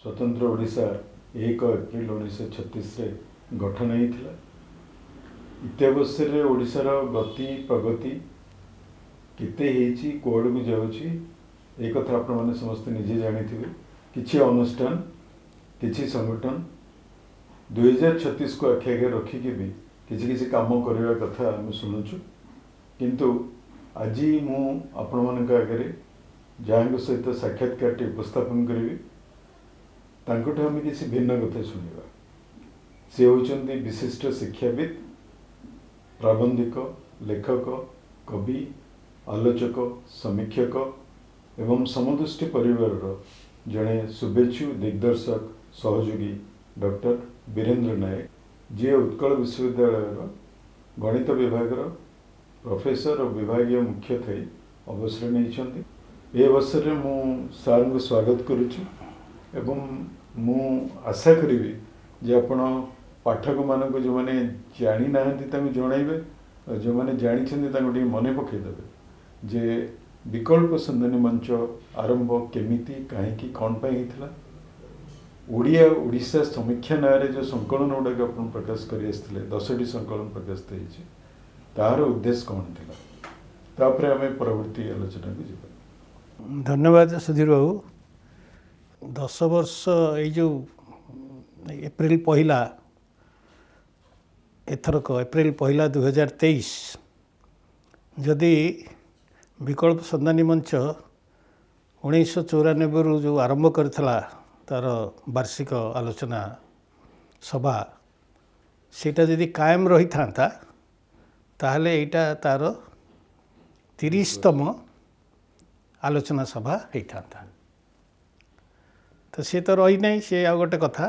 ସ୍ୱତନ୍ତ୍ର ଓଡ଼ିଶା 1 ଏପ୍ରିଲ 1936ରେ ଗଠନ ହେଇଥିଲା। ଇତ୍ୟବସରରେ ଓଡ଼ିଶାର ଗତି ପ୍ରଗତି କେତେ ହେଇଛି, କୁଆଡ଼କୁ ଯାଉଛି, ଏ କଥା ଆପଣମାନେ ସମସ୍ତେ ନିଜେ ଜାଣିଥିବେ। କିଛି ଅନୁଷ୍ଠାନ, କିଛି ସଂଗଠନ 2036କୁ ଆଖି ଆଗରେ ରଖିକି ବି କିଛି କିଛି କାମ କରିବା କଥା ଆମେ ଶୁଣୁଛୁ। କିନ୍ତୁ ଆଜି ମୁଁ ଆପଣମାନଙ୍କ ଆଗରେ ଯାହାଙ୍କ ସହିତ ସାକ୍ଷାତକାରଟି ଉପସ୍ଥାପନ କରିବି, ତାଙ୍କଠୁ ଆମେ କିଛି ଭିନ୍ନ କଥା ଶୁଣିବା। ସେ ହେଉଛନ୍ତି ବିଶିଷ୍ଟ ଶିକ୍ଷାବିତ୍, ପ୍ରାବନ୍ଧିକ, ଲେଖକ, କବି, ଆଲୋଚକ, ସମୀକ୍ଷକ ଏବଂ ସମଦୃଷ୍ଟି ପରିବାରର ଜଣେ ଶୁଭେଚ୍ଛୁ ଦିଗ୍ଦର୍ଶକ ସହଯୋଗୀ ଡକ୍ଟର ବୀରେନ୍ଦ୍ର ନାୟକ, ଯିଏ ଉତ୍କଳ ବିଶ୍ୱବିଦ୍ୟାଳୟର ଗଣିତ ବିଭାଗର ପ୍ରଫେସର ଓ ବିଭାଗୀୟ ମୁଖ୍ୟ ଥାଇ ଅବସର ନେଇଛନ୍ତି। ଏ ଅବସରରେ ମୁଁ ସାର୍ଙ୍କୁ ସ୍ୱାଗତ କରୁଛି ଏବଂ ମୁଁ ଆଶା କରିବି ଯେ ଆପଣ ପାଠକମାନଙ୍କୁ, ଯେଉଁମାନେ ଜାଣିନାହାନ୍ତି ତାଙ୍କୁ ଜଣାଇବେ, ଆଉ ଯେଉଁମାନେ ଜାଣିଛନ୍ତି ତାଙ୍କୁ ଟିକେ ମନେ ପକାଇଦେବେ ଯେ ବିକଳ୍ପ ସନ୍ଧାନୀ ମଞ୍ଚ ଆରମ୍ଭ କେମିତି, କାହିଁକି, କ'ଣ ପାଇଁ ହେଇଥିଲା, ଓଡ଼ିଆ ଓଡ଼ିଶା ସମୀକ୍ଷା ନାଁରେ ଯେଉଁ ସଂକଳନ ଗୁଡ଼ାକ ଆପଣ ପ୍ରକାଶ କରି ଆସିଥିଲେ, 10ଟି ସଂକଳନ ପ୍ରକାଶିତ ହେଇଛି, ତାହାର ଉଦ୍ଦେଶ୍ୟ କ'ଣ ଥିଲା। ତାପରେ ଆମେ ପରବର୍ତ୍ତୀ ଆଲୋଚନାକୁ ଯିବା। ଧନ୍ୟବାଦ ସୁଧୀର ବାବୁ। 10 ବର୍ଷ, ଏଇ ଯେଉଁ ଏପ୍ରିଲ 1, ଏଥରକ ଏପ୍ରିଲ 1 2023, ଯଦି ବିକଳ୍ପ ସନ୍ଧାନୀ ମଞ୍ଚ 1994ରୁ ଯେଉଁ ଆରମ୍ଭ କରିଥିଲା ତା'ର ବାର୍ଷିକ ଆଲୋଚନା ସଭା, ସେଇଟା ଯଦି କାୟମ ରହିଥାନ୍ତା, ତାହେଲେ ଏଇଟା ତା'ର 30ତମ ଆଲୋଚନା ସଭା ହେଇଥାନ୍ତା। ତ ସିଏ ତ ରହିନାହିଁ, ସିଏ ଆଉ ଗୋଟେ କଥା।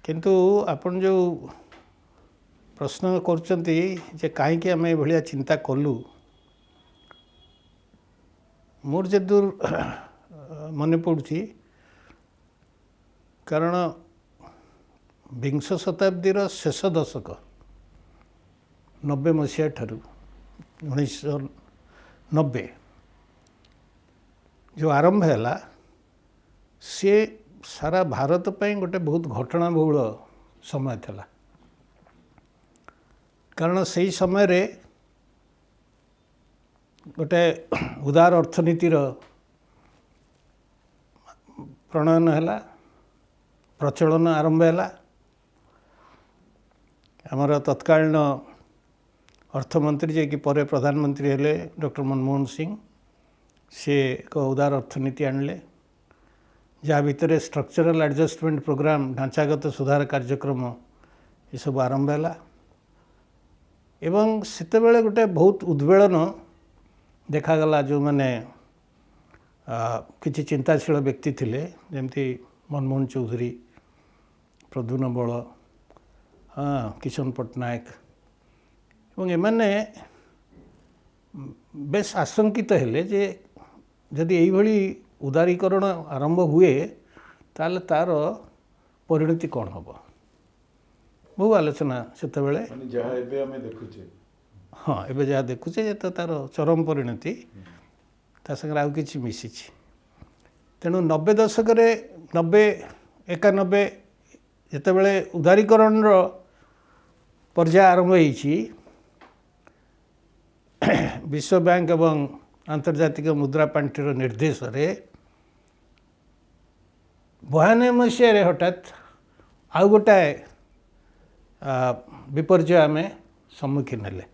କିନ୍ତୁ ଆପଣ ଯେଉଁ ପ୍ରଶ୍ନ କରୁଛନ୍ତି ଯେ କାହିଁକି ଆମେ ଏଭଳିଆ ଚିନ୍ତା କଲୁ, ମୋର ଯେଦୂର ମନେ ପଡ଼ୁଛି, କାରଣ ବିଂଶ ଶତାବ୍ଦୀର ଶେଷ ଦଶକ, 90 ମସିହା ଠାରୁ, 1990 ଯେଉଁ ଆରମ୍ଭ ହେଲା, ସିଏ ସାରା ଭାରତ ପାଇଁ ଗୋଟେ ବହୁତ ଘଟଣାବହୁଳ ସମୟ ଥିଲା। କାରଣ ସେଇ ସମୟରେ ଗୋଟେ ଉଦାର ଅର୍ଥନୀତିର ପ୍ରଣୟନ ହେଲା, ପ୍ରଚଳନ ଆରମ୍ଭ ହେଲା। ଆମର ତତ୍କାଳୀନ ଅର୍ଥମନ୍ତ୍ରୀ, ଯିଏକି ପରେ ପ୍ରଧାନମନ୍ତ୍ରୀ ହେଲେ, ଡକ୍ଟର ମନମୋହନ ସିଂ, ସେ ଏକ ଉଦାର ଅର୍ଥନୀତି ଆଣିଲେ, ଯାହା ଭିତରେ ଷ୍ଟ୍ରକ୍ଚରାଲ ଆଡ଼ଜଷ୍ଟମେଣ୍ଟ ପ୍ରୋଗ୍ରାମ, ଢାଞ୍ଚାଗତ ସୁଧାର କାର୍ଯ୍ୟକ୍ରମ, ଏସବୁ ଆରମ୍ଭ ହେଲା। ଏବଂ ସେତେବେଳେ ଗୋଟେ ବହୁତ ଉଦ୍ବେଳନ ଦେଖାଗଲା। ଯେଉଁମାନେ କିଛି ଚିନ୍ତାଶୀଳ ବ୍ୟକ୍ତି ଥିଲେ, ଯେମିତି ମନମୋହନ ଚୌଧୁରୀ, ପ୍ରଦ୍ୟୁମ୍ନ ବଳ, ହଁ, କିଶନ ପଟ୍ଟନାୟକ ଏବଂ ଏମାନେ ବେଶ ଆଶଙ୍କିତ ହେଲେ ଯେ ଯଦି ଏଇଭଳି ଉଦାରୀକରଣ ଆରମ୍ଭ ହୁଏ, ତାହେଲେ ତା'ର ପରିଣତି କ'ଣ ହେବ। ବହୁ ଆଲୋଚନା ସେତେବେଳେ। ମାନେ ଯାହା ଏବେ ଆମେ ଦେଖୁଛେ। ହଁ, ଏବେ ଯାହା ଦେଖୁଛେ ଯେ ତ ତା'ର ଚରମ ପରିଣତି, ତା ସାଙ୍ଗରେ ଆଉ କିଛି ମିଶିଛି। ତେଣୁ 90 ଦଶକରେ, 90, 91, ଯେତେବେଳେ ଉଦାରୀକରଣର ପର୍ଯ୍ୟାୟ ଆରମ୍ଭ ହେଇଛି, ବିଶ୍ୱ ବ୍ୟାଙ୍କ ଏବଂ ଆନ୍ତର୍ଜାତିକ ମୁଦ୍ରା ପାଣ୍ଠିର ନିର୍ଦ୍ଦେଶରେ, 92 ମସିହାରେ ହଠାତ୍ ଆଉ ଗୋଟାଏ ବିପର୍ଯ୍ୟୟ ଆମେ ସମ୍ମୁଖୀନ ହେଲେ।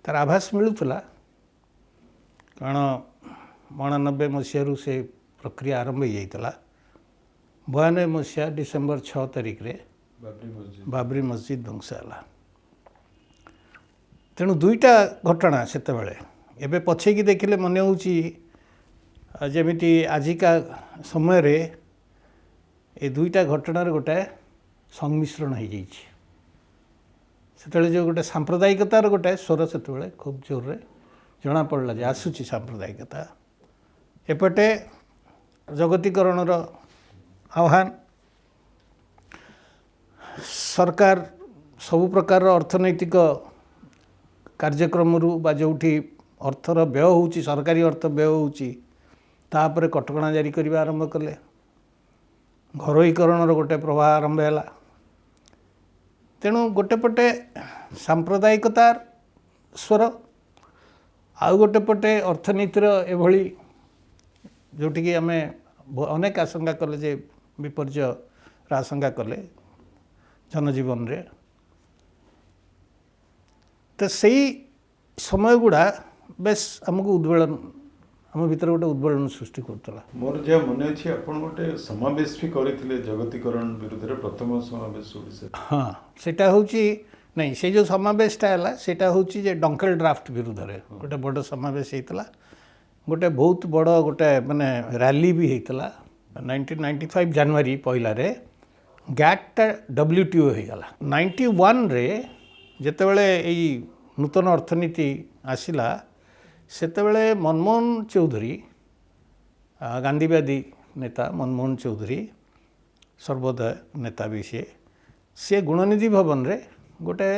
ତାର ଆଭାସ ମିଳୁଥିଲା, କାରଣ 89 ମସିହାରୁ ସେ ପ୍ରକ୍ରିୟା ଆରମ୍ଭ ହେଇଯାଇଥିଲା। 92 ମସିହା ଡିସେମ୍ବର 6 ତାରିଖରେ ବାବରି ମସଜିଦ। ବାବରି ମସଜିଦ ଧ୍ୱଂସ ହେଲା। ତେଣୁ ଦୁଇଟା ଘଟଣା ସେତେବେଳେ, ଏବେ ପଛେଇକି ଦେଖିଲେ ମନେ ହେଉଛି ଯେମିତି ଆଜିକା ସମୟରେ ଏ ଦୁଇଟା ଘଟଣାର ଗୋଟାଏ ସଂମିଶ୍ରଣ ହେଇଯାଇଛି। ସେତେବେଳେ ଯେଉଁ ଗୋଟେ ସାମ୍ପ୍ରଦାୟିକତାର ଗୋଟାଏ ସ୍ୱର ସେତେବେଳେ ଖୁବ୍ ଜୋରରେ ଜଣାପଡ଼ିଲା ଯେ ଆସୁଛି ସାମ୍ପ୍ରଦାୟିକତା, ଏପଟେ ଜଗତୀକରଣର ଆହ୍ୱାନ, ସରକାର ସବୁ ପ୍ରକାରର ଅର୍ଥନୈତିକ କାର୍ଯ୍ୟକ୍ରମରୁ ବା ଯେଉଁଠି ଅର୍ଥର ବ୍ୟୟ ହେଉଛି, ସରକାରୀ ଅର୍ଥ ବ୍ୟୟ ହେଉଛି, ତା ଉପରେ କଟକଣା ଜାରି କରିବା ଆରମ୍ଭ କଲେ। ଘରୋଇକରଣର ଗୋଟେ ପ୍ରବାହ ଆରମ୍ଭ ହେଲା। ତେଣୁ ଗୋଟେ ପଟେ ସାମ୍ପ୍ରଦାୟିକତାର ସ୍ୱର, ଆଉ ଗୋଟେ ପଟେ ଅର୍ଥନୀତିର ଏଭଳି ଯେଉଁଠିକି ଆମେ ଅନେକ ଆଶଙ୍କା କଲେ ଯେ ବିପର୍ଯ୍ୟୟର ଆଶଙ୍କା କଲେ ଜନଜୀବନରେ। ତ ସେଇ ସମୟ ଗୁଡ଼ା ବେଶ ଆମକୁ ଉଦ୍ବେଳନ, ଆମ ଭିତରେ ଗୋଟେ ଉଦ୍ବେଳନ ସୃଷ୍ଟି କରୁଥିଲା। ମୋର ଯାହା ମନେ ଅଛି ଆପଣ ଗୋଟେ ସମାବେଶ ବି କରିଥିଲେ ଜଗତୀକରଣ ବିରୁଦ୍ଧରେ, ପ୍ରଥମ ସମାବେଶ ଓଡ଼ିଶାରେ। ହଁ, ସେଇଟା ହେଉଛି ନାଇଁ, ସେ ଯେଉଁ ସମାବେଶଟା ହେଲା ସେଇଟା ହେଉଛି ଯେ ଡଙ୍କେଲ ଡ୍ରାଫ୍ଟ ବିରୁଦ୍ଧରେ ଗୋଟେ ବଡ଼ ସମାବେଶ ହେଇଥିଲା। ଗୋଟେ ବହୁତ ବଡ଼ ଗୋଟେ ମାନେ ରାଲି ବି ହେଇଥିଲା। 1995 ଜାନୁଆରୀ 1ରେ ଗ୍ୟାଟ୍ଟା WTO ହେଇଗଲା। 91ରେ ଯେତେବେଳେ ଏଇ ନୂତନ ଅର୍ଥନୀତି ଆସିଲା, ସେତେବେଳେ ମନମୋହନ ଚୌଧୁରୀ, ଗାନ୍ଧୀବାଦୀ ନେତା ମନମୋହନ ଚୌଧୁରୀ, ସର୍ବୋଦୟ ନେତା ବି ସିଏ ଗୁଣନିଧି ଭବନରେ ଗୋଟେ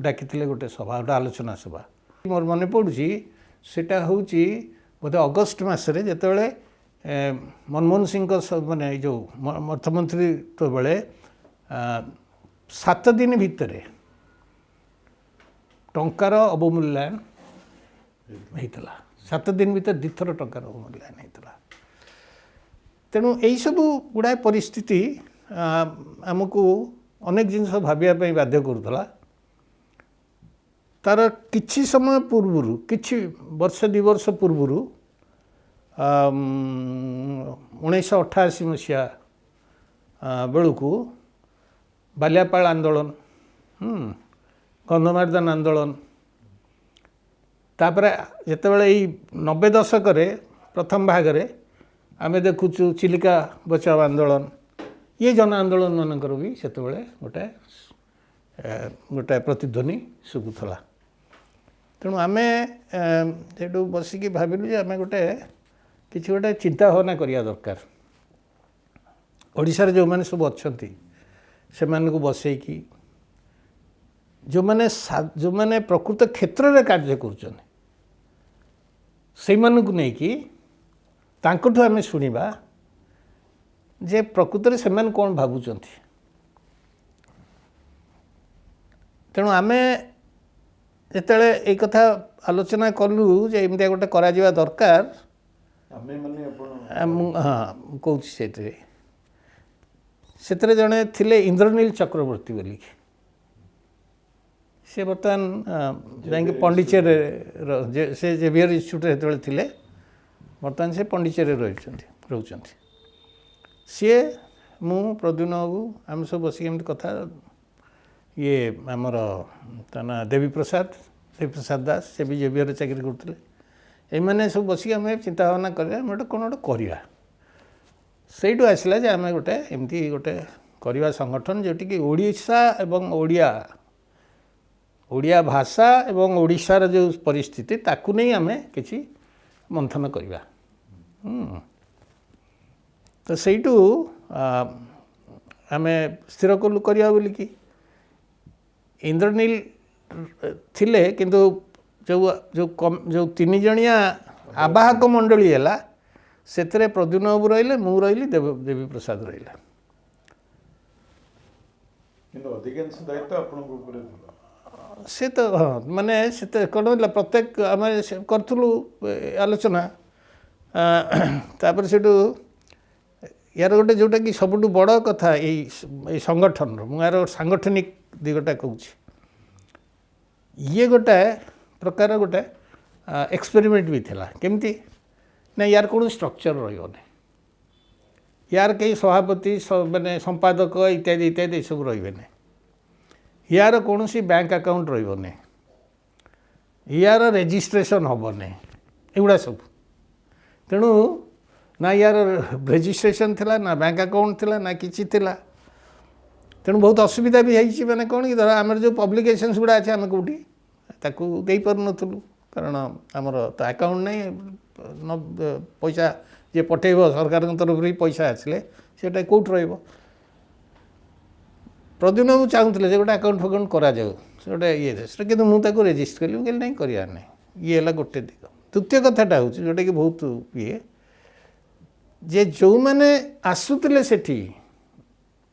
ଡାକିଥିଲେ ଗୋଟେ ସଭା, ଗୋଟେ ଆଲୋଚନା ସଭା। ମୋର ମନେ ପଡ଼ୁଛି ସେଇଟା ହେଉଛି ବୋଧେ ଅଗଷ୍ଟ ମାସରେ, ଯେତେବେଳେ ମନମୋହନ ସିଂଙ୍କ ମାନେ ଏଇ ଯେଉଁ ଅର୍ଥମନ୍ତ୍ରୀତ୍ୱ ବେଳେ 7 ଦିନ ଭିତରେ ଟଙ୍କାର ଅବମୂଲ୍ୟାୟନ ହେଇଥିଲା। 7 ଦିନ ଭିତରେ 2 ଥର ଟଙ୍କାର ଅବମୂଲ୍ୟାୟନ ହେଇଥିଲା। ତେଣୁ ଏଇସବୁ ଗୁଡ଼ାଏ ପରିସ୍ଥିତି ଆମକୁ ଅନେକ ଜିନିଷ ଭାବିବା ପାଇଁ ବାଧ୍ୟ କରୁଥିଲା। ତାର କିଛି ସମୟ ପୂର୍ବରୁ, କିଛି ବର୍ଷ 2 ବର୍ଷ ପୂର୍ବରୁ 1988 ମସିହା ବେଳକୁ ବାଲିଆପାଳ ଆନ୍ଦୋଳନ, ଗନ୍ଧମାର୍ଦ୍ଦନ ଆନ୍ଦୋଳନ, ତାପରେ ଯେତେବେଳେ ଏଇ 90 ଦଶକରେ ପ୍ରଥମ ଭାଗରେ ଆମେ ଦେଖୁଛୁ ଚିଲିକା ବଚାଓ ଆନ୍ଦୋଳନ, ଇଏ ଜନ ଆନ୍ଦୋଳନ ମାନଙ୍କର ବି ସେତେବେଳେ ଗୋଟେ ଗୋଟେ ପ୍ରତିଧ୍ୱନି ଶୁଭୁଥିଲା। ତେଣୁ ଆମେ ସେଇଠୁ ବସିକି ଭାବିଲୁ ଯେ ଆମେ ଗୋଟେ କିଛି ଗୋଟେ ଚିନ୍ତା ଭାବନା କରିବା ଦରକାର। ଓଡ଼ିଶାରେ ଯେଉଁମାନେ ସବୁ ଅଛନ୍ତି ସେମାନଙ୍କୁ ବସେଇକି, ଯେଉଁମାନେ ପ୍ରକୃତ କ୍ଷେତ୍ରରେ କାର୍ଯ୍ୟ କରୁଛନ୍ତି ସେଇମାନଙ୍କୁ ନେଇକି ତାଙ୍କଠୁ ଆମେ ଶୁଣିବା ଯେ ପ୍ରକୃତରେ ସେମାନେ କ'ଣ ଭାବୁଛନ୍ତି। ତେଣୁ ଆମେ ଯେତେବେଳେ ଏଇ କଥା ଆଲୋଚନା କଲୁ ଯେ ଏମିତିଆ ଗୋଟେ କରାଯିବା ଦରକାର, ମୁଁ ହଁ କହୁଛି ସେଥିରେ ଜଣେ ଥିଲେ ଇନ୍ଦ୍ରନୀଲ ଚକ୍ରବର୍ତ୍ତୀ ବୋଲିକି, ସେ ବର୍ତ୍ତମାନ ଯାଇକି ପଣ୍ଡିଚେରୀରେ, ସେ ଜେଭିୟର ଇନଷ୍ଟିଚ୍ୟୁଟ୍ରେ ଯେତେବେଳେ ଥିଲେ, ବର୍ତ୍ତମାନ ସେ ପଣ୍ଡିଚେରୀରେ ରହୁଛନ୍ତି। ସିଏ, ମୁଁ, ପ୍ରଦ୍ୟୁମ୍ନ ବାବୁ ଆମେ ସବୁ ବସିକି ଏମିତି କଥା, ଇଏ ଆମର ତା ନାଁ ଦେବୀପ୍ରସାଦ ଦାସ, ସେ ବି ଜେଭିୟରରେ ଚାକିରି କରୁଥିଲେ। ଏମାନେ ସବୁ ବସିକି ଆମେ ଚିନ୍ତା ଭାବନା କରିବା, ଆମେ ଗୋଟେ କ'ଣ ଗୋଟେ କରିବା। ସେଇଠୁ ଆସିଲା ଯେ ଆମେ ଗୋଟେ ଏମିତି ଗୋଟେ କରିବା ସଂଗଠନ ଯେଉଁଠିକି ଓଡ଼ିଶା ଏବଂ ଓଡ଼ିଆ ଭାଷା ଏବଂ ଓଡ଼ିଶାର ଯେଉଁ ପରିସ୍ଥିତି ତାକୁ ନେଇ ଆମେ କିଛି ମନ୍ଥନ କରିବା। ତ ସେଇଠୁ ଆମେ ସ୍ଥିର କଲୁ କରିବା ବୋଲିକି। ଇନ୍ଦ୍ରନୀଲ ଥିଲେ, କିନ୍ତୁ ଯେଉଁ ଯେଉଁ ଯେଉଁ 3 ଜଣିଆ ଆବାହକ ମଣ୍ଡଳୀ ହେଲା ସେଥିରେ ପ୍ରଦ୍ୟୁମ୍ନ ବାବୁ ରହିଲେ, ମୁଁ ରହିଲି, ଦେବୀପ୍ରସାଦ ରହିଲା। କିନ୍ତୁ ଅଧିକାଂଶ ଦାୟିତ୍ୱ ଆପଣଙ୍କ ଉପରେ ଥିଲା। ସେ ତ ହଁ, ମାନେ ସେତେ କ'ଣ ହେଲା, ପ୍ରତ୍ୟେକ ଆମେ କରୁଥିଲୁ ଆଲୋଚନା। ତାପରେ ସେଇଠୁ ୟାର ଗୋଟେ ଯେଉଁଟାକି ସବୁଠୁ ବଡ଼ କଥା ଏଇ ସଂଗଠନର, ମୁଁ ୟାର ସାଂଗଠନିକ ଦିଗଟା କହୁଛି, ଇଏ ଗୋଟାଏ ପ୍ରକାର ଗୋଟେ ଏକ୍ସପେରିମେଣ୍ଟ ବି ଥିଲା। କେମିତି ନା ୟାର କୌଣସି ଷ୍ଟ୍ରକ୍ଚର ରହିବନି, ୟାର କେହି ସଭାପତି ମାନେ ସମ୍ପାଦକ ଇତ୍ୟାଦି ଇତ୍ୟାଦି ଏସବୁ ରହିବେନି, ୟାର କୌଣସି ବ୍ୟାଙ୍କ ଆକାଉଣ୍ଟ ରହିବନି, ୟାର ରେଜିଷ୍ଟ୍ରେସନ୍ ହେବନି, ଏଗୁଡ଼ା ସବୁ। ତେଣୁ ନା ୟାର ରେଜିଷ୍ଟ୍ରେସନ୍ ଥିଲା, ନା ବ୍ୟାଙ୍କ ଆକାଉଣ୍ଟ ଥିଲା, ନା କିଛି ଥିଲା। ତେଣୁ ବହୁତ ଅସୁବିଧା ବି ହେଇଛି। ମାନେ କ'ଣ କି, ଧର ଆମର ଯେଉଁ ପବ୍ଲିକେସନ୍ସ ଗୁଡ଼ା ଅଛି ଆମେ କେଉଁଠି ତାକୁ ଦେଇପାରୁନଥିଲୁ, କାରଣ ଆମର ତ ଆକାଉଣ୍ଟ ନାହିଁ। ନ ପଇସା ଯିଏ ପଠେଇବ ସରକାରଙ୍କ ତରଫରୁ ବି ପଇସା ଆସିଲେ ସେଇଟା କେଉଁଠି ରହିବ। ପ୍ରଦ୍ୟୁମ୍ନ ବାବୁ ଚାହୁଁଥିଲେ ଯେ ଗୋଟେ ଆକାଉଣ୍ଟ ଫାକାଉଣ୍ଟ କରାଯାଉ, ସେ ଗୋଟେ ଇଏ ସେଟା, କିନ୍ତୁ ମୁଁ ତାକୁ ରେଜିଷ୍ଟ କଲି, ମୁଁ କହିଲି ନାଇଁ କରିବାର ନାହିଁ। ଇଏ ହେଲା ଗୋଟେ ଦିଗ। ଦ୍ୱିତୀୟ କଥାଟା ହେଉଛି ଯେଉଁଟାକି ବହୁତ ଇଏ, ଯେ ଯେଉଁମାନେ ଆସୁଥିଲେ ସେଠି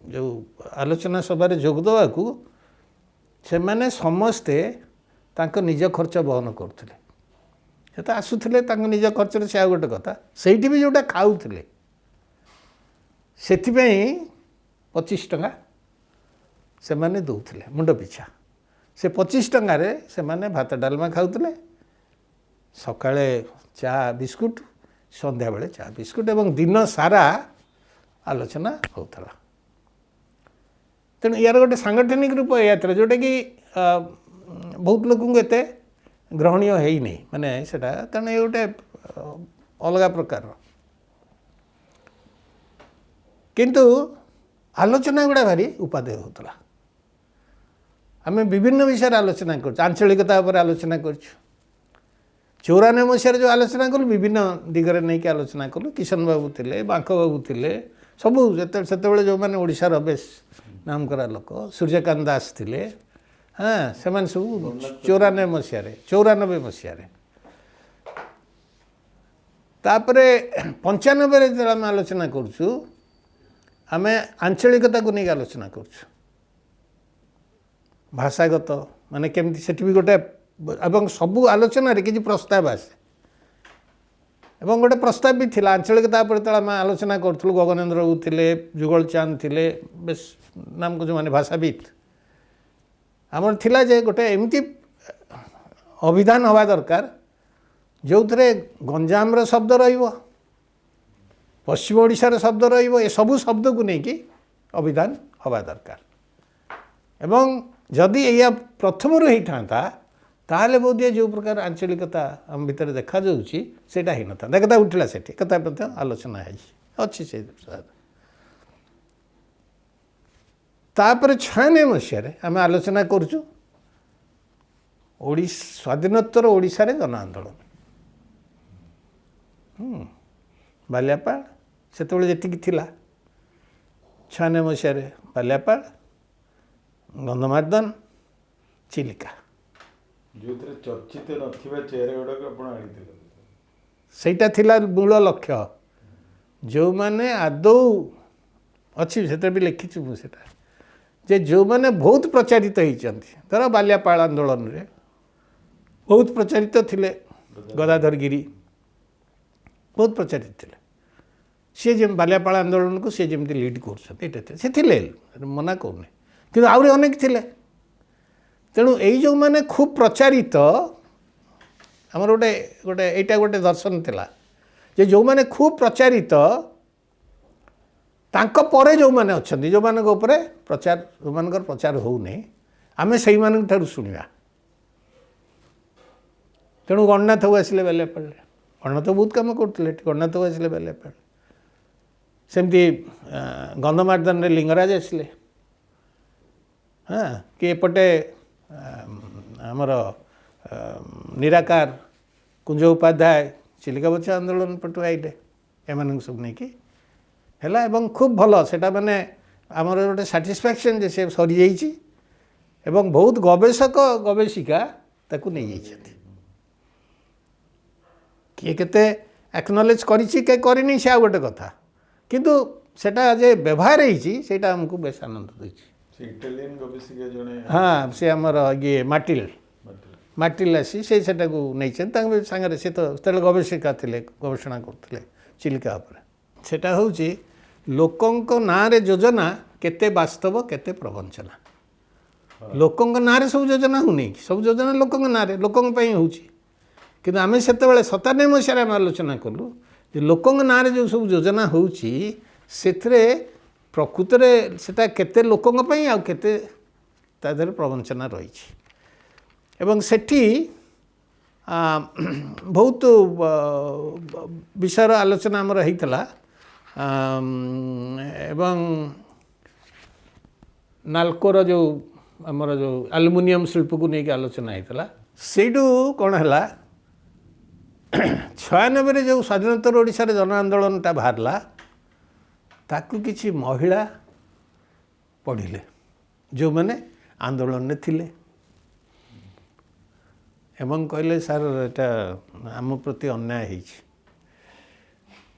ଯେଉଁ ଆଲୋଚନା ସଭାରେ ଯୋଗ ଦେବାକୁ, ସେମାନେ ସମସ୍ତେ ତାଙ୍କ ନିଜ ଖର୍ଚ୍ଚ ବହନ କରୁଥିଲେ। ସେ ତ ଆସୁଥିଲେ ତାଙ୍କ ନିଜ ଖର୍ଚ୍ଚରେ, ସେ ଆଉ ଗୋଟେ କଥା। ସେଇଠି ବି ଯେଉଁଟା ଖାଉଥିଲେ ସେଥିପାଇଁ 25 ଟଙ୍କା ସେମାନେ ଦେଉଥିଲେ ମୁଣ୍ଡ ପିଛା। ସେ 25 ଟଙ୍କାରେ ସେମାନେ ଭାତ ଡାଲମା ଖାଉଥିଲେ, ସକାଳେ ଚା ବିସ୍କୁଟ, ସନ୍ଧ୍ୟାବେଳେ ଚା ବିସ୍କୁଟ, ଏବଂ ଦିନ ସାରା ଆଲୋଚନା ହେଉଥିଲା। ତେଣୁ ୟାର ଗୋଟେ ସାଙ୍ଗଠନିକ ରୂପ ଏଇଆ ଥିଲା, ଯେଉଁଟାକି ବହୁତ ଲୋକଙ୍କୁ ଏତେ ଗ୍ରହଣୀୟ ହେଇନି, ମାନେ ସେଇଟା କାରଣ ଏ ଗୋଟେ ଅଲଗା ପ୍ରକାରର। କିନ୍ତୁ ଆଲୋଚନା ଗୁଡ଼ା ଭାରି ଉପାଦେୟ ହେଉଥିଲା। ଆମେ ବିଭିନ୍ନ ବିଷୟରେ ଆଲୋଚନା କରୁଛୁ, ଆଞ୍ଚଳିକତା ଉପରେ ଆଲୋଚନା କରୁଛୁ। 94 ମସିହାରେ ଯେଉଁ ଆଲୋଚନା କଲୁ ବିଭିନ୍ନ ଦିଗରେ ନେଇକି ଆଲୋଚନା କଲୁ। କିଶନ ବାବୁ ଥିଲେ, ବାଙ୍କ ବାବୁ ଥିଲେ, ସବୁ ସେତେବେଳେ ଯେଉଁମାନେ ଓଡ଼ିଶାର ବେଶ ନାମ କରା ଲୋକ, ସୂର୍ଯ୍ୟକାନ୍ତ ଦାସ ଥିଲେ, ହଁ, ସେମାନେ ସବୁ 94 ମସିହାରେ। ତାପରେ 95ରେ ଯେତେବେଳେ ଆମେ ଆଲୋଚନା କରୁଛୁ, ଆମେ ଆଞ୍ଚଳିକତାକୁ ନେଇକି ଆଲୋଚନା କରୁଛୁ, ଭାଷାଗତ ମାନେ କେମିତି ସେଠି ବି ଗୋଟେ, ଏବଂ ସବୁ ଆଲୋଚନାରେ କିଛି ପ୍ରସ୍ତାବ ଆସେ, ଏବଂ ଗୋଟେ ପ୍ରସ୍ତାବ ବି ଥିଲା ଆଞ୍ଚଳିକତା ଉପରେ। ଯେତେବେଳେ ଆମେ ଆଲୋଚନା କରୁଥିଲୁ, ଗଗନେନ୍ଦ୍ର ବାବୁ ଥିଲେ, ଯୁଗଳ ଚାନ୍ଦ ଥିଲେ, ବେଶ ନାମକୁ ଯେଉଁମାନେ ଭାଷାବିତ୍, ଆମର ଥିଲା ଯେ ଗୋଟେ ଏମିତି ଅଭିଧାନ ହେବା ଦରକାର ଯେଉଁଥିରେ ଗଞ୍ଜାମର ଶବ୍ଦ ରହିବ, ପଶ୍ଚିମ ଓଡ଼ିଶାର ଶବ୍ଦ ରହିବ, ଏସବୁ ଶବ୍ଦକୁ ନେଇକି ଅଭିଧାନ ହେବା ଦରକାର। ଏବଂ ଯଦି ଏଇଆ ପ୍ରଥମରୁ ହେଇଥାନ୍ତା ତାହେଲେ ବୋଧହୁଏ ଯେଉଁ ପ୍ରକାର ଆଞ୍ଚଳିକତା ଆମ ଭିତରେ ଦେଖାଯାଉଛି ସେଇଟା ହେଇନଥାନ୍ତା। ଏକଥା ଉଠିଲା ସେଠି, ଏକଥା ମଧ୍ୟ ଆଲୋଚନା ହେଇଛି, ଅଛି ସେ। ତାପରେ 96 ମସିହାରେ ଆମେ ଆଲୋଚନା କରୁଛୁ ସ୍ୱାଧୀନୋତ୍ତର ଓଡ଼ିଶାରେ ଜନ ଆନ୍ଦୋଳନ। ବାଲିଆପାଳ ସେତେବେଳେ ଯେତିକି ଥିଲା, 96 ମସିହାରେ ବାଲିଆପାଳ, ଗନ୍ଧମାର୍ଦ୍ଦନ, ଚିଲିକା, ଯେଉଁଥିରେ ଚର୍ଚ୍ଚିତ ନଥିବା ଚେହେରା ଗୁଡ଼ାକ ଆପଣ ଆଣିଥିଲେ, ସେଇଟା ଥିଲା ମୂଳ ଲକ୍ଷ୍ୟ। ଯେଉଁମାନେ ଆଦୌ ଅଛି, ସେଥିରେ ବି ଲେଖିଛି ମୁଁ ସେଇଟା, ଯେ ଯେଉଁମାନେ ବହୁତ ପ୍ରଚାରିତ ହେଇଛନ୍ତି, ଧର ବାଲିଆପାଳ ଆନ୍ଦୋଳନରେ ବହୁତ ପ୍ରଚାରିତ ଥିଲେ ଗଦାଧର ଗିରି, ବହୁତ ପ୍ରଚାରିତ ଥିଲେ। ସିଏ ଯେମିତି ବାଲିଆପାଳ ଆନ୍ଦୋଳନକୁ ସିଏ ଯେମିତି ଲିଡ୍ କରୁଛନ୍ତି, ଏଇଟା ଥିଲେ, ସେ ଥିଲେ, ମନା କରୁନି, କିନ୍ତୁ ଆହୁରି ଅନେକ ଥିଲେ। ତେଣୁ ଏଇ ଯେଉଁମାନେ ଖୁବ୍ ପ୍ରଚାରିତ, ଆମର ଗୋଟେ ଗୋଟେ ଏଇଟା ଗୋଟେ ଦର୍ଶନ ଥିଲା ଯେ ଯେଉଁମାନେ ଖୁବ୍ ପ୍ରଚାରିତ ତାଙ୍କ ପରେ ଯେଉଁମାନେ ଅଛନ୍ତି, ଯେଉଁମାନଙ୍କ ଉପରେ ପ୍ରଚାର, ଯେଉଁମାନଙ୍କର ପ୍ରଚାର ହେଉନି, ଆମେ ସେଇମାନଙ୍କ ଠାରୁ ଶୁଣିବା। ତେଣୁ ଗଣନାଥକୁ ଆସିଲେ ବାଲିଆପାଳରେ, ଗଣନାଥ ବହୁତ କାମ କରୁଥିଲେ ଏଠି, ଗଣନାଥକୁ ଆସିଲେ ବାଲିଆପାଳରେ। ସେମିତି ଗନ୍ଧମାର୍ଦ୍ଦନରେ ଲିଙ୍ଗରାଜ ଆସିଲେ, ହଁ, କି ଏପଟେ ଆମର ନିରାକାର, କୁଞ୍ଜ ଉପାଧ୍ୟାୟ ଚିଲିକା ବଛା ଆନ୍ଦୋଳନ ପଟୁ ଆଇଲେ, ଏମାନଙ୍କୁ ସବୁ ନେଇକି ହେଲା। ଏବଂ ଖୁବ୍ ଭଲ ସେଇଟା, ମାନେ ଆମର ଗୋଟେ ସାଟିସ୍ଫ୍ୟାକ୍ସନ୍ ଯେ ସେ ସରିଯାଇଛି ଏବଂ ବହୁତ ଗବେଷକ ଗବେଷିକା ତାକୁ ନେଇଯାଇଛନ୍ତି। କିଏ କେତେ ଆକ୍ନୋଲେଜ୍ କରିଛି, କିଏ କରିନି, ସେ ଆଉ ଗୋଟେ କଥା, କିନ୍ତୁ ସେଟା ଯେ ବ୍ୟବହାର ହେଇଛି ସେଇଟା ଆମକୁ ବେଶ ଆନନ୍ଦ ଦେଇଛି। ଇଟାଲିଆନ ଗବେଷିକା ଜଣେ, ହଁ, ସେ ଆମର ଇଏ ମାଟିଲ, ମାଟିଲ ଆସି ସେ ସେଟାକୁ ନେଇଛନ୍ତି ତାଙ୍କ ସାଙ୍ଗରେ। ସେ ତ ସେତେବେଳେ ଗବେଷିକା ଥିଲେ, ଗବେଷଣା କରୁଥିଲେ ଚିଲିକା ଉପରେ। ସେଟା ହେଉଛି ଲୋକଙ୍କ ନାଁରେ ଯୋଜନା କେତେ ବାସ୍ତବ କେତେ ପ୍ରବଞ୍ଚନା। ଲୋକଙ୍କ ନାଁରେ ସବୁ ଯୋଜନା ହେଉନି, ସବୁ ଯୋଜନା ଲୋକଙ୍କ ନାଁରେ, ଲୋକଙ୍କ ପାଇଁ ହେଉଛି। କିନ୍ତୁ ଆମେ ସେତେବେଳେ 97 ମସିହାରେ ଆମେ ଆଲୋଚନା କଲୁ ଯେ ଲୋକଙ୍କ ନାଁରେ ଯେଉଁ ସବୁ ଯୋଜନା ହେଉଛି ସେଥିରେ ପ୍ରକୃତରେ ସେଟା କେତେ ଲୋକଙ୍କ ପାଇଁ ଆଉ କେତେ ତା ଦେହରେ ପ୍ରବଞ୍ଚନା ରହିଛି। ଏବଂ ସେଠି ବହୁତ ବିଷୟର ଆଲୋଚନା ଆମର ହେଇଥିଲା। ଏବଂ ନାଲକୋର ଯେଉଁ ଆମର ଯେଉଁ ଆଲୁମିନିୟମ ଶିଳ୍ପକୁ ନେଇକି ଆଲୋଚନା ହେଇଥିଲା। ସେଇଠୁ କ'ଣ ହେଲା, 96ରେ ଯେଉଁ ସ୍ୱାଧୀନୋତ୍ତର ଓଡ଼ିଶାରେ ଜନ ଆନ୍ଦୋଳନଟା ବାହାରିଲା, ତାକୁ କିଛି ମହିଳା ପଢ଼ିଲେ ଯେଉଁମାନେ ଆନ୍ଦୋଳନରେ ଥିଲେ, ଏବଂ କହିଲେ ସାର୍ ଏଇଟା ଆମ ପ୍ରତି ଅନ୍ୟାୟ ହେଇଛି।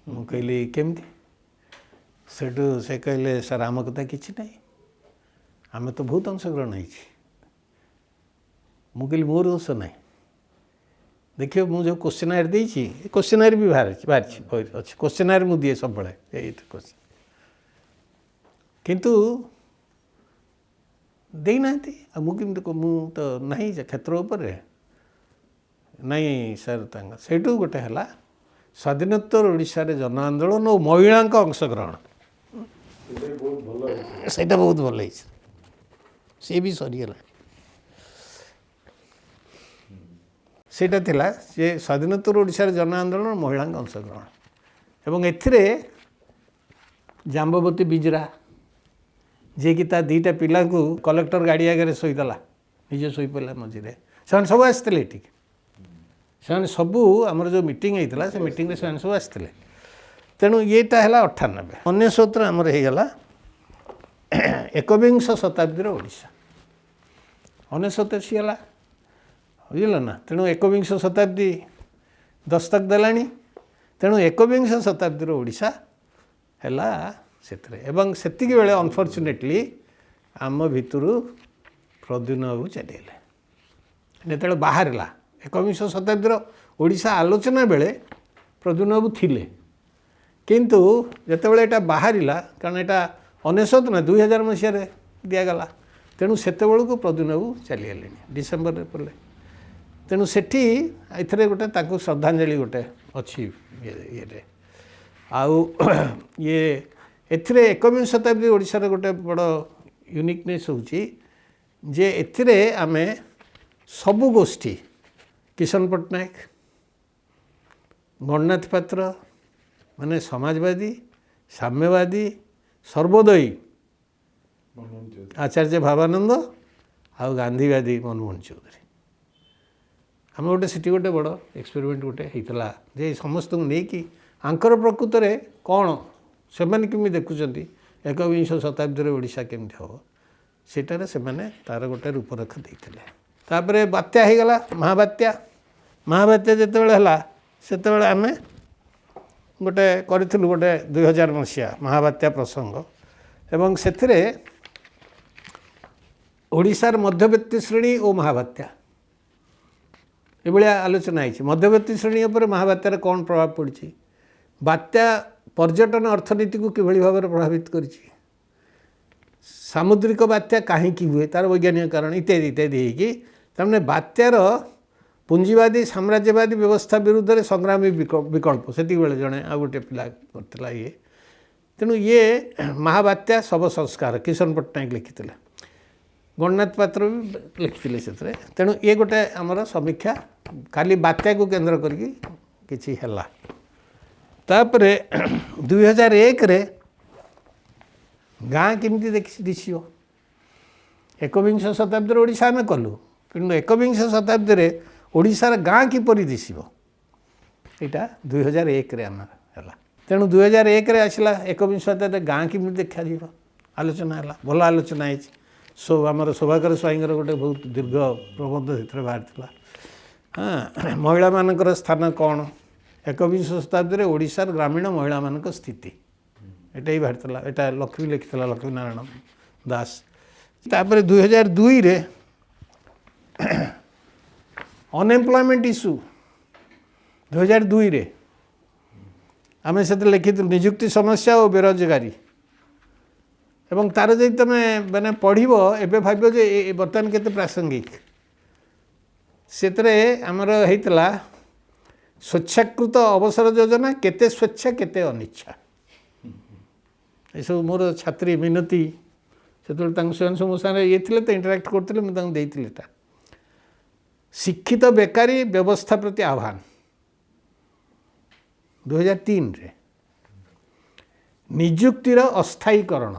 ମୁଁ କହିଲି କେମିତି? ସେଠୁ ସେ କହିଲେ ସାର୍ ଆମ କଥା କିଛି ନାହିଁ, ଆମେ ତ ବହୁତ ଅଂଶଗ୍ରହଣ ହେଇଛି। ମୁଁ କହିଲି ମୋର ଦୋଷ ନାହିଁ, ଦେଖିବ ମୁଁ ଯେଉଁ କୋଶ୍ଚିନାର ଦେଇଛି, ଏ କୋଶ୍ଚିନାର ବି ବାହାରିଛି ଅଛି, କୋଶ୍ଚିନାର ମୁଁ ଦିଏ ସବୁବେଳେ ଏଇ କୋଶ୍ଚିନ୍, କିନ୍ତୁ ଦେଇନାହାନ୍ତି। ଆଉ ମୁଁ କେମିତି, ମୁଁ ତ ନାହିଁ ଯେ କ୍ଷେତ୍ର ଉପରେ ନାଇଁ ସାର୍। ତାଙ୍କ ସେଇଠୁ ଗୋଟେ ହେଲା ସ୍ୱାଧୀନୋତ୍ତର ଓଡ଼ିଶାରେ ଜନ ଆନ୍ଦୋଳନ ଓ ମହିଳାଙ୍କ ଅଂଶଗ୍ରହଣ, ସେଇଟା ବହୁତ ଭଲ ହେଇଛି, ସିଏ ବି ସରିଗଲାଣି। ସେଇଟା ଥିଲା ଯେ ସ୍ୱାଧୀନୋତ୍ତର ଓଡ଼ିଶାରେ ଜନ ଆନ୍ଦୋଳନ ମହିଳାଙ୍କ ଅଂଶଗ୍ରହଣ, ଏବଂ ଏଥିରେ ଜାମ୍ବବତୀ ବିଜରା ଯିଏକି ତା ଦୁଇଟା ପିଲାଙ୍କୁ କଲେକ୍ଟର ଗାଡ଼ି ଆଗରେ ଶୋଇଦେଲା, ନିଜେ ଶୋଇପଡ଼ିଲା ମଝିରେ, ସେମାନେ ସବୁ ଆସିଥିଲେ ଏଠିକି, ସେମାନେ ସବୁ ଆମର ଯେଉଁ ମିଟିଂ ହେଇଥିଲା ସେ ମିଟିଂରେ ସେମାନେ ସବୁ ଆସିଥିଲେ। ତେଣୁ ଇଏଟା ହେଲା 98। 99 ଆମର ହେଇଗଲା ଏକବିଂଶ ଶତାବ୍ଦୀର ଓଡ଼ିଶା, 99 ଆସିଗଲା, ବୁଝିଲ ନା। ତେଣୁ ଏକବିଂଶ ଶତାବ୍ଦୀ ଦସ୍ତକ ଦେଲାଣି, ତେଣୁ ଏକବିଂଶ ଶତାବ୍ଦୀର ଓଡ଼ିଶା ହେଲା ସେଥିରେ। ଏବଂ ସେତିକି ବେଳେ ଅନଫର୍ଚୁନେଟଲି ଆମ ଭିତରୁ ପ୍ରଦ୍ୟୁମ୍ନ ବାବୁ ଚାଲିଗଲେ। ଯେତେବେଳେ ବାହାରିଲା ଏକବିଂଶ ଶତାବ୍ଦୀର ଓଡ଼ିଶା ଆଲୋଚନା ବେଳେ ପ୍ରଦ୍ୟୁମ୍ନ ବାବୁ ଥିଲେ, କିନ୍ତୁ ଯେତେବେଳେ ଏଇଟା ବାହାରିଲା, କାରଣ ଏଇଟା 99 ନା 2000 ମସିହାରେ ଦିଆଗଲା, ତେଣୁ ସେତେବେଳକୁ ପ୍ରଦ୍ୟୁମ୍ନ ବାବୁ ଚାଲିଗଲେଣି, ଡିସେମ୍ବରରେ ପଡ଼ିଲେ। ତେଣୁ ସେଠି ଏଥିରେ ଗୋଟେ ତାଙ୍କୁ ଶ୍ରଦ୍ଧାଞ୍ଜଳି ଗୋଟେ ଅଛି ଇଏରେ। ଆଉ ଇଏ ଏଥିରେ ଏକବିଂଶ ଶତାବ୍ଦୀ ଓଡ଼ିଶାର ଗୋଟେ ବଡ଼ ୟୁନିକନେସ୍ ହେଉଛି ଯେ ଏଥିରେ ଆମେ ସବୁ ଗୋଷ୍ଠୀ, କିଶନ ପଟ୍ଟନାୟକ, ଗଣନାଥ ପାତ୍ର, ମାନେ ସମାଜବାଦୀ, ସାମ୍ୟବାଦୀ, ସର୍ବୋଦୟୀ ଆଚାର୍ଯ୍ୟ ଭାବାନନ୍ଦ, ଆଉ ଗାନ୍ଧୀବାଦୀ ମନମୋହନ ଚୌଧୁରୀ। ଆମେ ଗୋଟେ ସେଠି ଗୋଟେ ବଡ଼ ଏକ୍ସପେରିମେଣ୍ଟ ଗୋଟେ ହେଇଥିଲା ଯେ ସମସ୍ତଙ୍କୁ ନେଇକି ଆଙ୍କର ପ୍ରକୃତରେ କ'ଣ, ସେମାନେ କେମିତି ଦେଖୁଛନ୍ତି ଏକବିଂଶ ଶତାବ୍ଦୀରେ ଓଡ଼ିଶା କେମିତି ହେବ, ସେଇଟାରେ ସେମାନେ ତା'ର ଗୋଟେ ରୂପରେଖ ଦେଇଥିଲେ। ତାପରେ ବାତ୍ୟା ହେଇଗଲା, ମହାବାତ୍ୟା। ମହାବାତ୍ୟା ଯେତେବେଳେ ହେଲା ସେତେବେଳେ ଆମେ ଗୋଟେ କରିଥିଲୁ ଗୋଟେ 2000 ମସିହା ମହାବାତ୍ୟା ପ୍ରସଙ୍ଗ, ଏବଂ ସେଥିରେ ଓଡ଼ିଶାର ମଧ୍ୟବିତ୍ତ ଶ୍ରେଣୀ ଓ ମହାବାତ୍ୟା ଏଭଳିଆ ଆଲୋଚନା ହେଇଛି। ମଧ୍ୟବିତ୍ତ ଶ୍ରେଣୀ ଉପରେ ମହାବାତ୍ୟାର କ'ଣ ପ୍ରଭାବ ପଡ଼ିଛି, ବାତ୍ୟା ପର୍ଯ୍ୟଟନ ଅର୍ଥନୀତିକୁ କିଭଳି ଭାବରେ ପ୍ରଭାବିତ କରିଛି, ସାମୁଦ୍ରିକ ବାତ୍ୟା କାହିଁକି ହୁଏ ତା'ର ବୈଜ୍ଞାନିକ କାରଣ ଇତ୍ୟାଦି ଇତ୍ୟାଦି ହେଇକି, ତାମାନେ ବାତ୍ୟାର ପୁଞ୍ଜିବାଦୀ ସାମ୍ରାଜ୍ୟବାଦୀ ବ୍ୟବସ୍ଥା ବିରୁଦ୍ଧରେ ସଂଗ୍ରାମୀ ବିକଳ୍ପ ସେତିକିବେଳେ ଜଣେ ଆଉ ଗୋଟେ ପିଲା କରିଥିଲା ଇଏ। ତେଣୁ ଇଏ ମହାବାତ୍ୟା ଶବ ସଂସ୍କାର କିଶନ ପଟ୍ଟନାୟକ ଲେଖିଥିଲେ, ଗଣନାଥ ପାତ୍ର ବି ଲେଖିଥିଲେ ସେଥିରେ। ତେଣୁ ଇଏ ଗୋଟେ ଆମର ସମୀକ୍ଷା ଖାଲି ବାତ୍ୟାକୁ କେନ୍ଦ୍ର କରିକି କିଛି ହେଲା। ତାପରେ 2001ରେ ଗାଁ କେମିତି ଦିଶିବ, ଏକବିଂଶ ଶତାବ୍ଦୀରେ ଓଡ଼ିଶା ଆମେ କଲୁ, କିନ୍ତୁ ଏକବିଂଶ ଶତାବ୍ଦୀରେ ଓଡ଼ିଶାର ଗାଁ କିପରି ଦିଶିବ ଏଇଟା 2001ରେ ଆମର ହେଲା। ତେଣୁ 2001ରେ ଆସିଲା ଏକବିଂଶ ଶତାବ୍ଦୀରେ ଗାଁ କେମିତି ଦେଖାଯିବ ଆଲୋଚନା ହେଲା, ଭଲ ଆଲୋଚନା ହେଇଛି। ଆମର ଶୋଭାକର ସ୍ୱାଇଁଙ୍କର ଗୋଟେ ବହୁତ ଦୀର୍ଘ ପ୍ରବନ୍ଧ ସେଥିରେ ବାହାରିଥିଲା। ହଁ, ମହିଳାମାନଙ୍କର ସ୍ଥାନ କ'ଣ ଏକବିଂଶ ଶତାବ୍ଦୀରେ ଓଡ଼ିଶାର ଗ୍ରାମୀଣ ମହିଳାମାନଙ୍କ ସ୍ଥିତି, ଏଇଟା ବି ବାହାରିଥିଲା। ଏଇଟା ଲକ୍ଷ୍ମୀ ଲେଖିଥିଲା, ଲକ୍ଷ୍ମୀନାରାୟଣ ଦାସ। ତାପରେ 2002ରେ ଅନଏମ୍ପ୍ଲୟମେଣ୍ଟ ଇସ୍ୟୁ 2002ରେ ଆମେ ସେଥିରେ ଲେଖିଥିଲୁ ନିଯୁକ୍ତି ସମସ୍ୟା ଓ ବେରୋଜଗାରୀ, ଏବଂ ତାର ଯଦି ତୁମେ ମାନେ ପଢ଼ିବ ଏବେ ଭାବିବ ଯେ ବର୍ତ୍ତମାନ କେତେ ପ୍ରାସଙ୍ଗିକ। ସେଥିରେ ଆମର ହେଇଥିଲା ସ୍ୱେଚ୍ଛାକୃତ ଅବସର ଯୋଜନା, କେତେ ସ୍ୱେଚ୍ଛା କେତେ ଅନିଚ୍ଛା। ଏସବୁ ମୋର ଛାତ୍ରୀ ମିନତୀ ସେତେବେଳେ ତାଙ୍କୁ ସେମାନେ ସବୁ ମୋ ସାଙ୍ଗରେ ଇଏ ଥିଲେ ତ ଇଣ୍ଟରାକ୍ଟ କରୁଥିଲେ, ମୁଁ ତାଙ୍କୁ ଦେଇଥିଲି ଏଇଟା। ଶିକ୍ଷିତ ବେକାରୀ ବ୍ୟବସ୍ଥା ପ୍ରତି ଆହ୍ୱାନ 2003ରେ, ନିଯୁକ୍ତିର ଅସ୍ଥାୟୀକରଣ,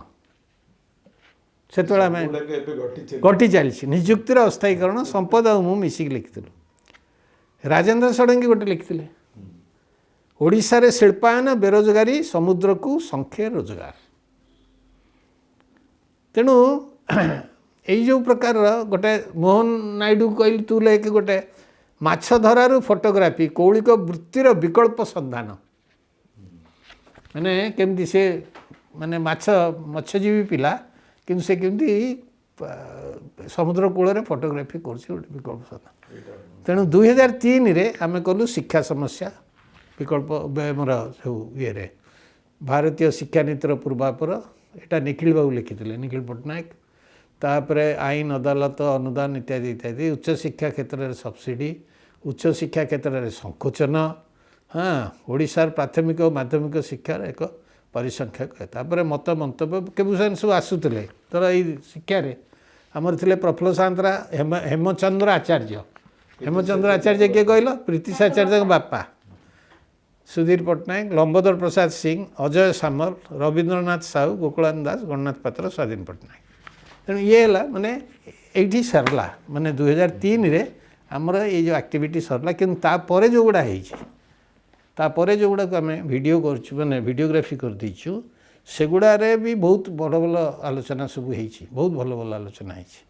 ସେତେବେଳେ ଆମେ ଘଟି ଚାଲିଛି ନିଯୁକ୍ତିର ଅସ୍ଥାୟୀକରଣ, ସମ୍ପଦ ଆଉ ମୁଁ ମିଶିକି ଲେଖିଥିଲୁ। ରାଜେନ୍ଦ୍ର ଷଡ଼ଙ୍ଗୀ ଗୋଟେ ଲେଖିଥିଲେ, ଓଡ଼ିଶାରେ ଶିଳ୍ପାୟନ ବେରୋଜଗାରୀ ସମୁଦ୍ରକୁ ଶଙ୍ଖେ ରୋଜଗାର। ତେଣୁ ଏଇ ଯେଉଁ ପ୍ରକାରର ଗୋଟେ ମୋହନ ନାଇଡୁ କହିଲି ତୁ ଲେଖ ଗୋଟେ ମାଛ ଧରାରୁ ଫଟୋଗ୍ରାଫି କୌଳିକ ବୃତ୍ତିର ବିକଳ୍ପ ସନ୍ଧାନ, ମାନେ କେମିତି ସେ ମାନେ ମତ୍ସ୍ୟଜୀବୀ ପିଲା, କିନ୍ତୁ ସେ କେମିତି ସମୁଦ୍ର କୂଳରେ ଫଟୋଗ୍ରାଫି କରୁଛି, ଗୋଟେ ବିକଳ୍ପ ସାଧନ। ତେଣୁ 2003ରେ ଆମେ କଲୁ ଶିକ୍ଷା ସମସ୍ୟା ବିକଳ୍ପ ଆମର ସବୁ ଇଏରେ ଭାରତୀୟ ଶିକ୍ଷାନୀତିର ପୂର୍ବାପର, ଏଇଟା ନିଖିଳ ବାବୁ ଲେଖିଥିଲେ, ନିଖିଳ ପଟ୍ଟନାୟକ। ତାପରେ ଆଇନ, ଅଦାଲତ, ଅନୁଦାନ ଇତ୍ୟାଦି ଇତ୍ୟାଦି, ଉଚ୍ଚଶିକ୍ଷା କ୍ଷେତ୍ରରେ ସବସିଡ଼ି, ଉଚ୍ଚଶିକ୍ଷା କ୍ଷେତ୍ରରେ ସଂକୋଚନ, ହଁ, ଓଡ଼ିଶାର ପ୍ରାଥମିକ ଓ ମାଧ୍ୟମିକ ଶିକ୍ଷାର ଏକ ପରିସଂଖ୍ୟା। ତାପରେ ମତ ମନ୍ତବ୍ୟ କେବୁସାନ ସବୁ ଆସୁଥିଲେ। ଧର ଏଇ ଶିକ୍ଷାରେ ଆମର ଥିଲେ ପ୍ରଫୁଲ୍ଲ ସାନ୍ତରା, ହେମଚନ୍ଦ୍ର ଆଚାର୍ଯ୍ୟ। ହେମଚନ୍ଦ୍ର ଆଚାର୍ଯ୍ୟ କିଏ କହିଲ? ପ୍ରୀତିଶ ଆଚାର୍ଯ୍ୟଙ୍କ ବାପା। ସୁଧୀର ପଟ୍ଟନାୟକ, ଲମ୍ବୋଦର ପ୍ରସାଦ ସିଂ, ଅଜୟ ସାମଲ, ରବୀନ୍ଦ୍ରନାଥ ସାହୁ, ଗୋକୁଳାନନ୍ଦ ଦାସ, ଗଣନାଥ ପାତ୍ର, ସ୍ୱାଧୀନ ପଟ୍ଟନାୟକ। ତେଣୁ ଇଏ ହେଲା ମାନେ ଏଇଠି ସରିଲା, ମାନେ 2003ରେ ଆମର ଏଇ ଯେଉଁ ଆକ୍ଟିଭିଟି ସରିଲା। କିନ୍ତୁ ତାପରେ ଯେଉଁଗୁଡ଼ା ହେଇଛି, ତାପରେ ଯେଉଁଗୁଡ଼ାକୁ ଆମେ ଭିଡ଼ିଓ କରୁଛୁ, ମାନେ ଭିଡ଼ିଓଗ୍ରାଫି କରିଦେଇଛୁ, ସେଗୁଡ଼ାରେ ବି ବହୁତ ବଡ଼ ଭଲ ଆଲୋଚନା ସବୁ ହେଇଛି, ବହୁତ ଭଲ ଭଲ ଆଲୋଚନା ହେଇଛି।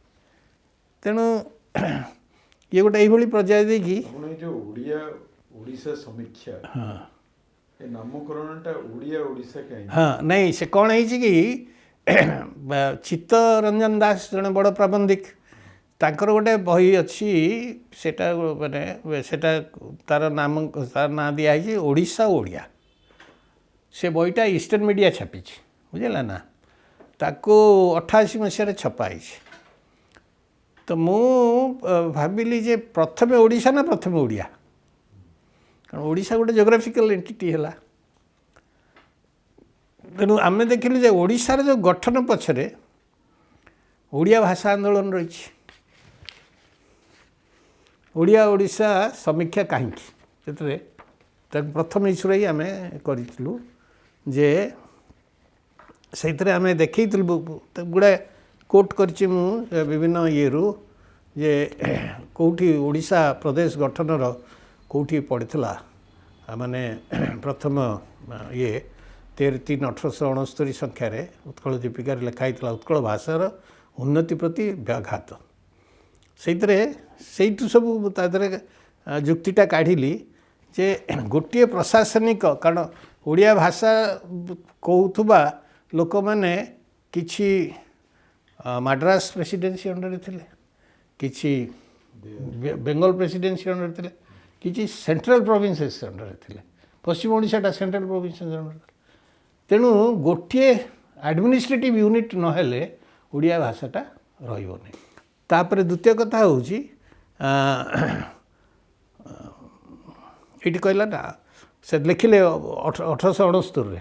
ତେଣୁ ଇଏ ଗୋଟେ ଏଇଭଳି ପର୍ଯ୍ୟାୟ ଦେଇକି ଆପଣ ଏଇ ଯେଉଁ ଓଡ଼ିଆ ଓଡ଼ିଶା ସମୀକ୍ଷା, ଏ ନାମକରଣଟା ଓଡ଼ିଆ ଓଡ଼ିଶା କାହିଁକି? ହଁ, ନାଇଁ, ସେ କ'ଣ ହେଇଛି କି, ଚିତ୍ତରଞ୍ଜନ ଦାସ ଜଣେ ବଡ଼ ପ୍ରାବନ୍ଧିକ, ତାଙ୍କର ଗୋଟେ ବହି ଅଛି, ସେଟା ମାନେ ସେଟା ତାର ନାମ, ତାର ନାଁ ଦିଆହେଇଛି ଓଡ଼ିଶା ଓଡ଼ିଆ। ସେ ବହିଟା ଇଷ୍ଟର୍ଣ୍ଣ ମିଡ଼ିଆ ଛାପିଛି, ବୁଝିଲା ନା, ତାକୁ 88 ମସିହାରେ ଛପା ହେଇଛି। ତ ମୁଁ ଭାବିଲି ଯେ ପ୍ରଥମେ ଓଡ଼ିଶା ନା ପ୍ରଥମେ ଓଡ଼ିଆ, କାରଣ ଓଡ଼ିଶା ଗୋଟେ ଜିଓଗ୍ରାଫିକାଲ ଏଣ୍ଟିଟି ହେଲା। ତେଣୁ ଆମେ ଦେଖିଲୁ ଯେ ଓଡ଼ିଶାର ଯେଉଁ ଗଠନ ପଛରେ ଓଡ଼ିଆ ଭାଷା ଆନ୍ଦୋଳନ ରହିଛି। ଓଡ଼ିଆ ଓଡ଼ିଶା ସମୀକ୍ଷା କାହିଁକି, ସେଥିରେ ତାକୁ ପ୍ରଥମ ଇସ୍ୟୁରେ ହିଁ ଆମେ କରିଥିଲୁ ଯେ ସେଇଥିରେ ଆମେ ଦେଖେଇଥିଲୁ, ଗୁଡ଼ାଏ କୋଟ୍ କରିଛି ମୁଁ ବିଭିନ୍ନ ଇଏରୁ, ଯେ କେଉଁଠି ଓଡ଼ିଶା ପ୍ରଦେଶ ଗଠନର କେଉଁଠି ପଡ଼ିଥିଲା, ମାନେ ପ୍ରଥମ ଇଏ 13/3/1869 ସଂଖ୍ୟାରେ ଉତ୍କଳ ଦୀପିକାରେ ଲେଖା ହେଇଥିଲା ଉତ୍କଳ ଭାଷାର ଉନ୍ନତି ପ୍ରତି ବ୍ୟାଘାତ। ସେଇଥିରେ ସେଇଠୁ ସବୁ ତା ଦେହରେ ଯୁକ୍ତିଟା କାଢ଼ିଲି ଯେ ଗୋଟିଏ ପ୍ରଶାସନିକ, କାରଣ ଓଡ଼ିଆ ଭାଷା କହୁଥିବା ଲୋକମାନେ କିଛି ମାଡ୍ରାସ ପ୍ରେସିଡେନ୍ସି ଅଣ୍ଡରରେ ଥିଲେ, କିଛି ବେଙ୍ଗଲ ପ୍ରେସିଡେନ୍ସି ଅଣ୍ଡରରେ ଥିଲେ, କିଛି ସେଣ୍ଟ୍ରାଲ ପ୍ରୋଭିନ୍ସେସ୍ ଅଣ୍ଡରରେ ଥିଲେ, ପଶ୍ଚିମ ଓଡ଼ିଶାଟା ସେଣ୍ଟ୍ରାଲ ପ୍ରୋଭିନ୍ସେସ୍ ଅଣ୍ଡରରେ ଥିଲା। ତେଣୁ ଗୋଟିଏ ଆଡ଼ମିନିଷ୍ଟ୍ରେଟିଭ୍ ୟୁନିଟ୍ ନହେଲେ ଓଡ଼ିଆ ଭାଷାଟା ରହିବନି। ତାପରେ ଦ୍ୱିତୀୟ କଥା ହେଉଛି, ଏଇଠି କହିଲା ନା, ସେ ଲେଖିଲେ 1869ରେ,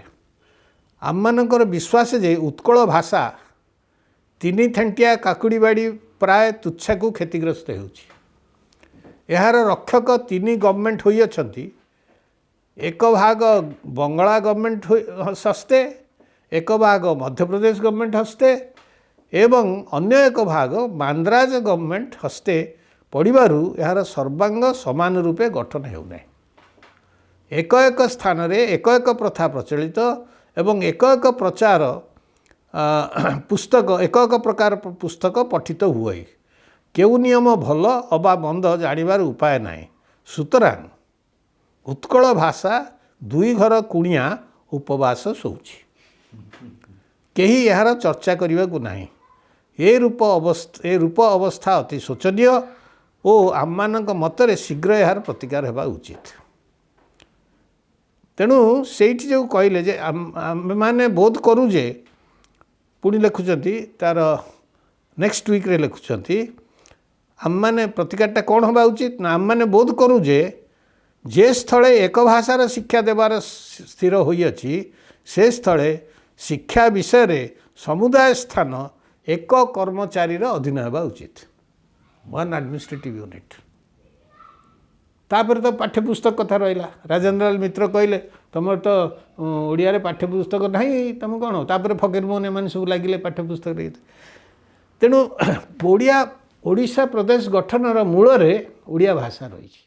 ଆମମାନଙ୍କର ବିଶ୍ୱାସ ଯେ ଉତ୍କଳ ଭାଷା ତିନି ଥେଣ୍ଟିଆ କାକୁଡ଼ି ବାଡ଼ି ପ୍ରାୟ ତୁଚ୍ଛାକୁ କ୍ଷତିଗ୍ରସ୍ତ ହେଉଛି। ଏହାର ରକ୍ଷକ ତିନି ଗଭର୍ଣ୍ଣମେଣ୍ଟ ହୋଇଅଛନ୍ତି, ଏକ ଭାଗ ବଙ୍ଗଳା ଗଭର୍ଣ୍ଣମେଣ୍ଟ ହସ୍ତେ, ଏକ ଭାଗ ମଧ୍ୟପ୍ରଦେଶ ଗଭର୍ଣ୍ଣମେଣ୍ଟ ହସ୍ତେ ଏବଂ ଅନ୍ୟ ଏକ ଭାଗ ମାନ୍ଦ୍ରାଜ ଗଭର୍ଣ୍ଣମେଣ୍ଟ ହସ୍ତେ ପଡ଼ିବାରୁ ଏହାର ସର୍ବାଙ୍ଗ ସମାନ ରୂପେ ଗଠନ ହେଉନାହିଁ। ଏକ ଏକ ସ୍ଥାନରେ ଏକ ଏକ ପ୍ରଥା ପ୍ରଚଳିତ ଏବଂ ଏକ ଏକ ପ୍ରଚାର ପୁସ୍ତକ, ଏକ ଏକ ପ୍ରକାର ପୁସ୍ତକ ପଠିତ ହୁଏ। କେଉଁ ନିୟମ ଭଲ ଅବା ମନ୍ଦ ଜାଣିବାର ଉପାୟ ନାହିଁ। ସୁତରାଂ ଉତ୍କଳ ଭାଷା ଦୁଇ ଘର କୁଣିଆ ଉପବାସ ଶୋଉଛି, କେହି ଏହାର ଚର୍ଚ୍ଚା କରିବାକୁ ନାହିଁ। ଏ ରୂପ ଅବସ୍ଥା ଅତି ଶୋଚନୀୟ ଓ ଆମମାନଙ୍କ ମତରେ ଶୀଘ୍ର ଏହାର ପ୍ରତିକାର ହେବା ଉଚିତ। ତେଣୁ ସେଇଠି ଯେଉଁ କହିଲେ ଯେ ଆମେମାନେ ବୋଧ କରୁ ଯେ, ପୁଣି ଲେଖୁଛନ୍ତି ତାର ନେକ୍ସଟ ୱିକ୍ରେ ଲେଖୁଛନ୍ତି, ଆମମାନେ ପ୍ରତିକାରଟା କ'ଣ ହେବା ଉଚିତ ନା, ଆମମାନେ ବୋଧ କରୁ ଯେ ଯେ ସ୍ଥଳେ ଏକ ଭାଷାର ଶିକ୍ଷା ଦେବାର ସ୍ଥିର ହୋଇଅଛି, ସେ ସ୍ଥଳେ ଶିକ୍ଷା ବିଷୟରେ ସମୁଦାୟ ସ୍ଥାନ ଏକ କର୍ମଚାରୀର ଅଧୀନ ହେବା ଉଚିତ, ୱାନ୍ ଆଡ଼ମିନିଷ୍ଟ୍ରେଟିଭ୍ ୟୁନିଟ୍। ତାପରେ ତ ପାଠ୍ୟପୁସ୍ତକ କଥା ରହିଲା। ରାଜେନ୍ଦ୍ରଲାଲ ମିତ୍ର କହିଲେ ତୁମର ତ ଓଡ଼ିଆରେ ପାଠ୍ୟପୁସ୍ତକ ନାହିଁ, ତୁମେ କ'ଣ? ତାପରେ ଫକୀରମୋହନ ଏମାନେ ସବୁ ଲାଗିଲେ ପାଠ୍ୟପୁସ୍ତକରେ। ତେଣୁ ଓଡ଼ିଶା ପ୍ରଦେଶ ଗଠନର ମୂଳରେ ଓଡ଼ିଆ ଭାଷା ରହିଛି।